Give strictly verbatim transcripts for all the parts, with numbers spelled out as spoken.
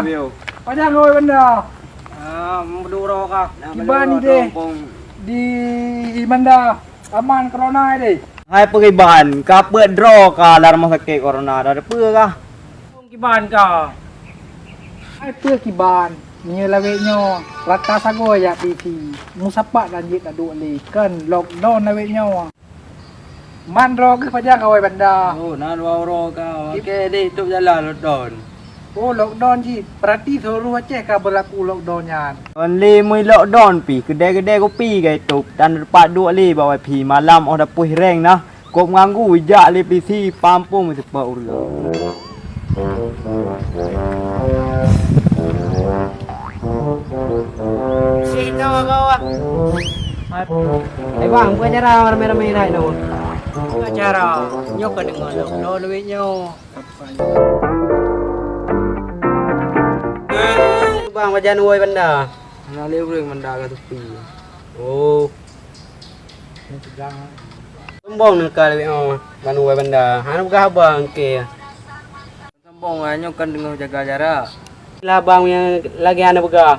Ayo. Pajan awai banda. Ah, meuduroe kah? Kiban idéh di banda aman corona idéh. Hai peue kiban, ka peuet droe ka lam rumoh sakét corona, dah peue kah? Kiban ka. Hai peue kiban, meunyoe lawét nyoe rata sagoe jak P C, meusapat dan jeuet taduek lé, kan lockdown lawét nyoe. Man droe geuh pajan awai banda. Oh, na dua uroe ka. Oke, deh, top jalan lockdown. Oh, lockdown cit. Berarti seluruh Aceh ka berlaku lockdown nyan. Kon lé meui lockdown pih, kedai-kedai kopi ka itop dan teumpat duek lé bak wifi malam óh dapui reng nah. Kop nganggu ijak lé P C pampung meusipa ureueng. Sinoe kawan. Eh bang, bukan cara ramai-ramai lain tu. Bukan cara. Nyoe ka deungoe lom, lom duit nyoe. Bang, pajan awai banda. Hana lé ureueng banda ka tupi. Oh. Sombong neuka lawét nyoe ngon awai banda. Hana peugah haba engke. Sombong, nyoe kan teungoh jaga jarak. Lah bang nyang lagèe hana peugah.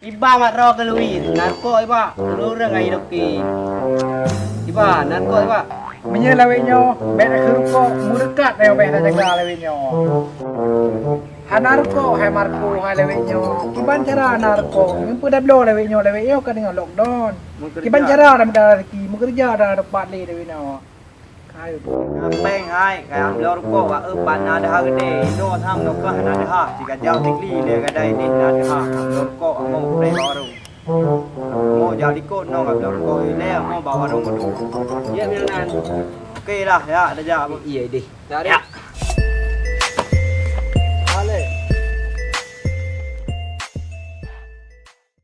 Iba mat droe keu Lui, narkok iba, ureueng ngon idoki. Iba, narkok iba. Meunyoe lawét nyoe, bèk takheun rukok, meudekat nyoe bèk tajaga lawét nyoe. Hana rukok, hai Marco, hai lawét nyoe. Kiban cara hana rukok, nyoe peue dabloe lawét nyoe, lawét nyoe ka deungoe lockdown. Kiban cara hana meuda rezeki, meukeureuja hana teumpat lé lawét nyoe. Hai. Apeng hai, kaya bloe rukok, wak eu pat na deuha geude, inoe sang nokah na deuha, si gajah tigli lé gadai deh na deuha, bloe rukok, amoe preh bak warong. Amoe jak likot nong ka bloe rukok, ilèe amoe bak warong geudu. Iya, bilang nan. Oke lah, ya, dah jak. Iya deh. Dah, dah.